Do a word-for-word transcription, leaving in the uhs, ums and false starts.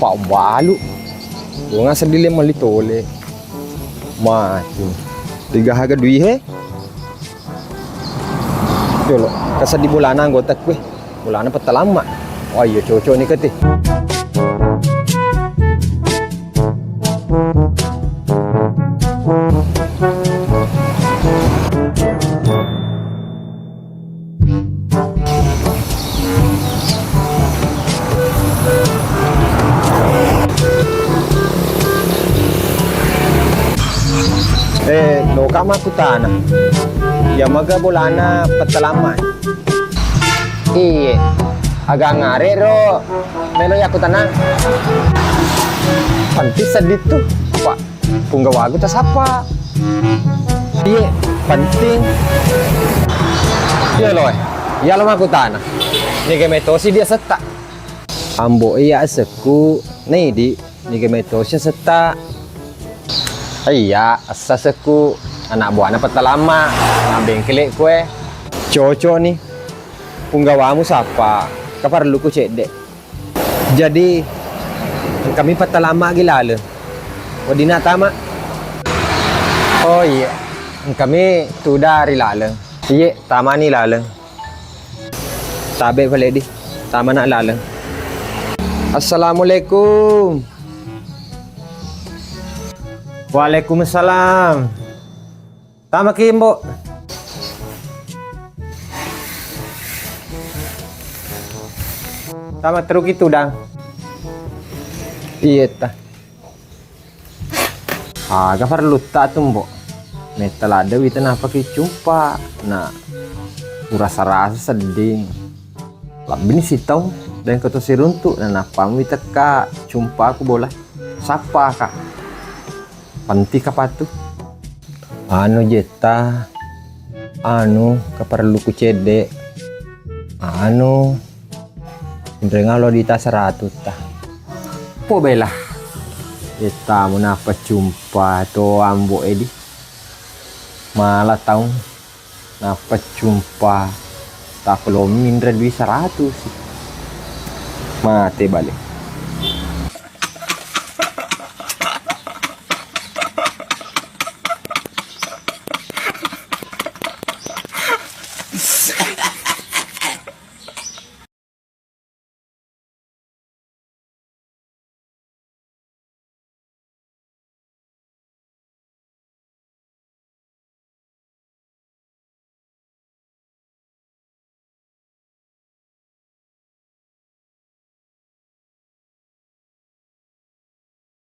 Pabbalu. Bunga seddi le melli tole. Mati. Tiga harga dui he. Jolo, kasaddi bolana anggota kue. Bolana Petta Lamma. Oh iya, cocok ni kete. Eh, loka makkutana. Iya maga bolana Petta Lamma? Iye. Aga ngare ro melo yakkutana. Penting seddi tu, Pak. Punggawaku tasappa. Iye, penting. Iya lo, eh. Iya lo makkutana. Niga metosi dia setta. Ambo iya asekku, nei di, niga metosi setta. Iya, essa asekku, anak buahna Petta Lamma, anak bengkele kue. Cocok ni. Punggawamu sappa, ka parelluku cedde. Jadi, engkami Petta Lamma gi laleng. Weddinna tama? Oh iya, engkami tuda ri laleng. Iye, tamani laleng. Tabe pale di, tamana laleng. Assalamualaikum. Waalaikumsalam. Tama ki, Mbok. Tama teruki tudang. Iya ta. Aga parellu ta tu, Mbok. Metta ladde wita nappa ki cumpa. Nah, urasa-rasa sedding. Labbini sitaung dan koto siruntu, nanappa mi tekka cumpa ku bola. Sappa ka. Panti kapatu. Anu jetta, anu, kaparelluku cedde. Anu, inrengalo dita seratu ta. Po bela. Jetta munapa cumpa to ambo edi. Mala taung. Nappa cumpa tappa lo minre dui seratus. Mate bale.